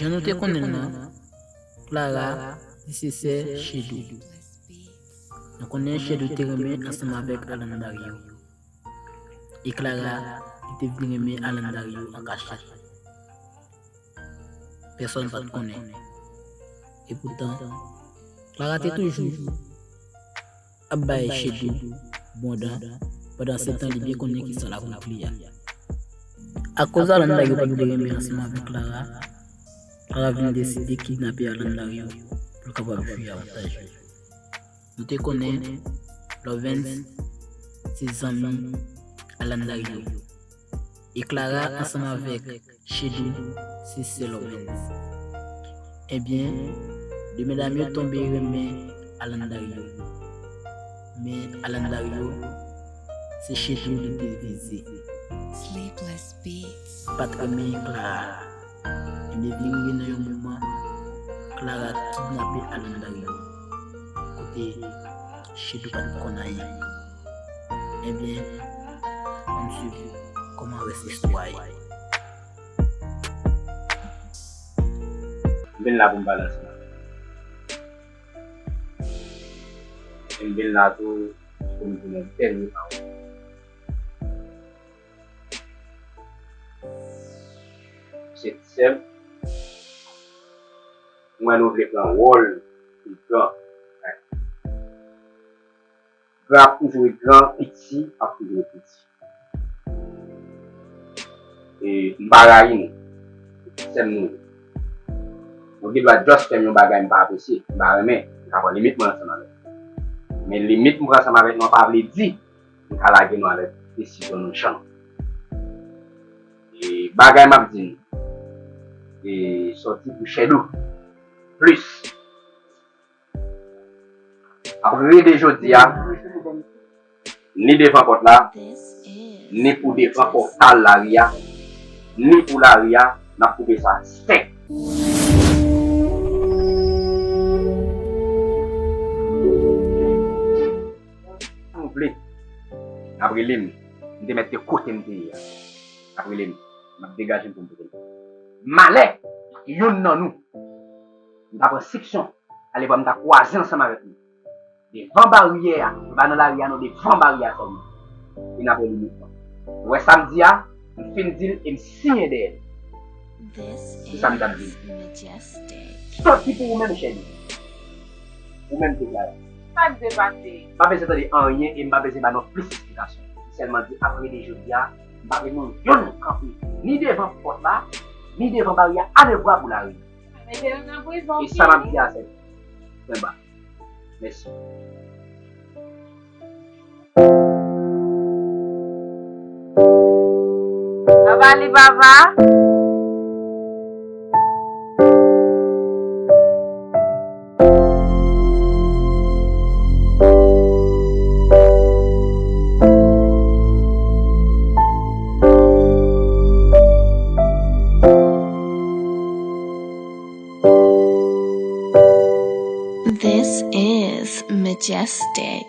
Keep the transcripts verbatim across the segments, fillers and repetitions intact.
Jan nou te konnen l lan, Clara, li se sè Chedou. Nou konnen Chedou te renmen ansanm avèk Alan Dario. E Clara, li te vin renmen Alan Dario an kachèt. Pèsòn pa t konnen. Epoutan, Clara te toujou ap bay Chedou bon dan, pandan se tan li byen konnen ki sa l ap regle a. Akoz Alan Dario pa t vle renmen ansanm avèk Clara, Clara vin deside kidnape Alan Dario pou l kapab jwi avantaj yo. Nou te konnen Lovens se zanmi Alan Dario. E Clara ansanm avèk Chedou se sè Lovens. Ebyen, de medam yo tonbe renmen Alan Dario. Men Alan Dario, se Chedou li te vize. Li pa t renmen Clara. Ebyen, vin rive nan yon moman, Clara kidnape Alan Dario. Kote Chedou pa t konn anyen. Ebyen, ann swiv kòman rès istwa a ye. M vin la pou m pale ansanm avè w. E m vin la tou pou m di w yon dènye pawòl. Se sè m, mwen nou vle pran wòl ki gran. Gran ap toujou ret gran, piti ap toujou ret piti. E m pa rayi nou. Sè m nou ye. Nou gen dwa just fè m yon bagay m pa apresye, m pa renmen, m ka pran limit mwen ansanm avè nou. Men limit m pran ansanm avèk nou an pa vle di m ka lage nou avèk desizyon nou chanm. E bagay m ap di nou, e sòti pou Chedou plis. Apre de jodi a, ni devan pòt la, ni pou devan pòtal lari a, ni pou lari a, n ap koupe sa sèk. Nou vle, n ap rele m. M te mèt te kote m te ye a. N ap rele m. M ap degaje m pou m pote l. Malè youn nan nou, m ta pran siksyon, alevwa m ta kwaze ansanm avèk nou. Devan baryè a, se pa nan lari a non, devan baryè a sèlman. E n ap wè limit lan. Ou wè sa m di a, m fin di l e m siyen dèyè l. Se sa m t ap di l. Sòti pou ou menm, Chedou. Ou menm, Clara. Sa k depase? M pa bezwen tande anyen e m pa bezwen ba nou plis esplikasyon. M sèlman di apre de jodi a, m pa vle nou youn kanpe ni devan pòt la, ni devan baryè a, alevwa pou lari. E sa m ap di a, se pwen ba. Mèsi. Papa li papa. This is Majestic.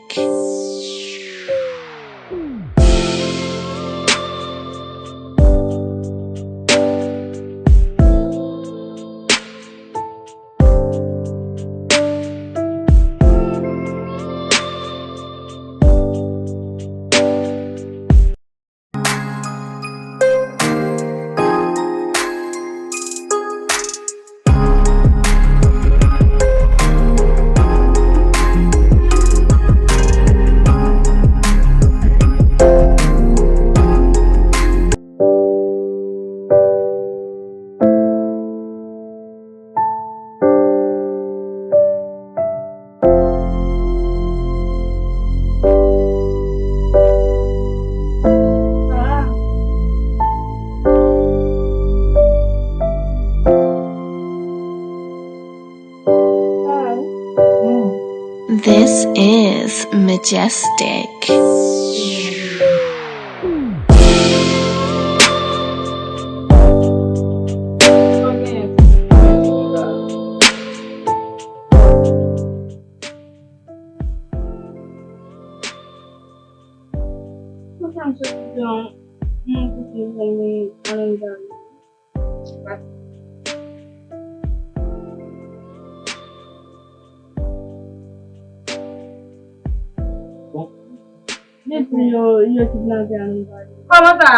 This is Majestic. Mwen pa m soti pran moun pou te vin Alan Dario. Epi yo, yo kidnape Anita. Kòman sa?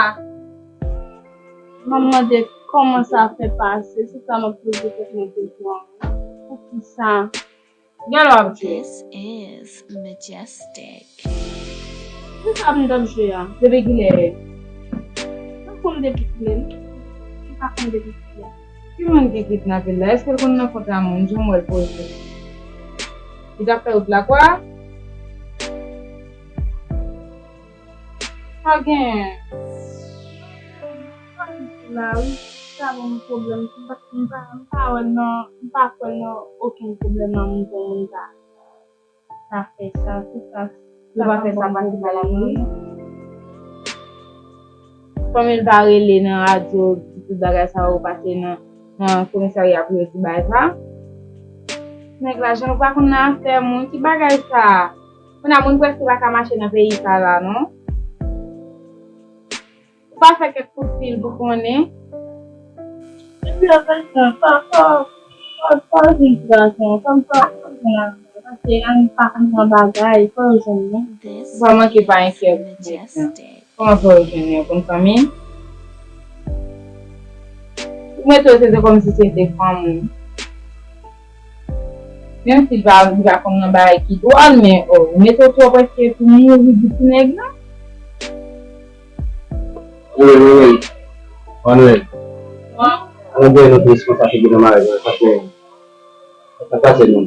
M ap mande kòman sa fè pase, se sa m ap poze tèt mwen kesyon an. Poukisa? Gade w ap jwe. This is majestic. Poukisa m t ap jwe a? Depi kilè? Sa fè m depi kilè? M pa konn depi kilè. Ki moun ki kidnape l la? Èske l konn nan kontra moun? Jan m wè l poze. Li t ap fè wout Lakwa? Pa gen. Pa gen la, wi. Sa ban m pwoblèm. M pa, m pa, m pa wè nan, m pa kwè nan okenn pwoblèm nan moun pou moun ta, ta fè sa, se sa. Yo pa fè sa pase pa la moun. Fanmi l pa rele nan radyo, di tout bagay sa yo pase nan, nan komisarya pou yo di bagay sa. Nèg la, jan nou pa konn nan afè moun, ki bagay sa? Kounye a, moun prèske pa ka mache nan peyi sa la, non? Ou pa fè kèk kout fil pou konnen? Epi, an menm tan, pa, pa, pa, pa vin kraze, pa, pa, pa vin kraze, paske an pa konn nan bagay, fò yo jwenn li. Ou pa manke pa enkyèt. Kòman fè w jwenn li, ou konn fanmi l? Ou mete w se, se kòmsi se te fanmi w. Menm si li pa, li pa konn nan bagay ki dwòl, men, oh, ou mete w twò prèske pou mouri pou ti nèg la. Wi, wi, wi. Manuel. An nou voye nou tout responsabilite nan maryaj la, sa fè, sa pase nou.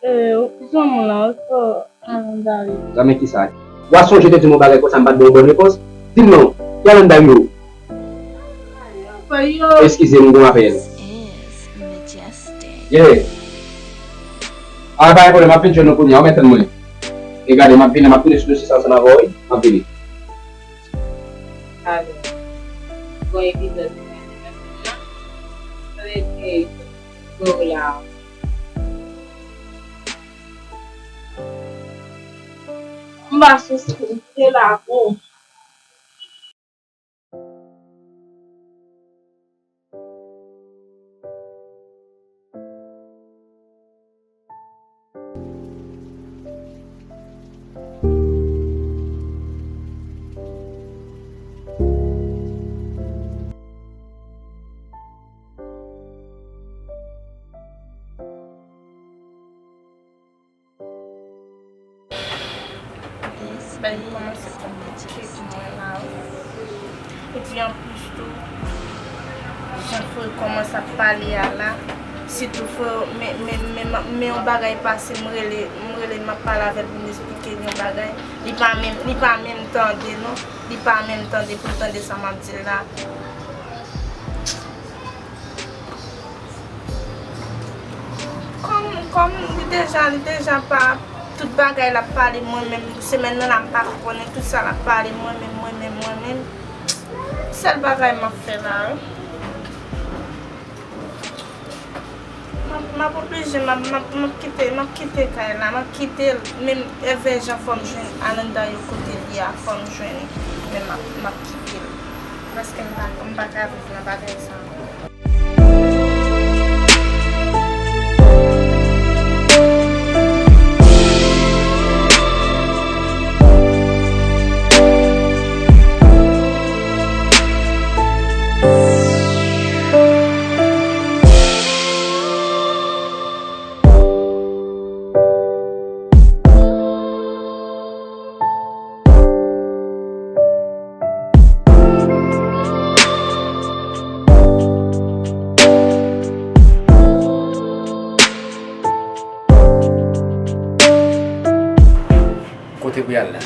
Eh, zanmi la, ou sou Alan David. Zanmi kisa? W a sonje te di m yon bagay konsa, m pa t ba w bòn repons? Di m non, ki Alan David ou? Eskize m, m gon apèl. Yeah. A, pa gen pwoblèm, m ap vin jwenn ou kounye a, ou mèt tann mwen. E gade, m ap vini, m ap tounen sou dosye sa ansanm avè w, wi. M ap vini. Alò, gon epizòd ki pase nan fim nan. Sa vle di, Florla. M pa sou se la pou. Bèl li kòmanse konplike pou mwen la, wi. Epi anplis tou, jan frè kòmanse ap pale a la, sitou frè, men, men, men, men yon bagay pase, m rele, m rele, m ap pale avè l pou m esplike l yon bagay. Li pa menm, li pa menm tande, non. Li pa menm tande pou l tande sa m ap di l la. Kòm, kòm li deja, li deja pa, tout bagay l ap pale mwen menm, semèn nan la m pa konnen tout sa l ap pale mwen menm, mwen menm, mwen menm. Sèl bagay m ap fè la, wi. M ap, m ap oblije, m ap, m ap, m ap kite, m ap kite kay la, m ap kite l. Menm Èvè Jan fò m jwenn Ananda yo kote l ye a, fò m jwenn li. Men m ap, m ap kite l. Paske m pa, m pa ka viv nan bagay sa ankò. Kote pou y al la?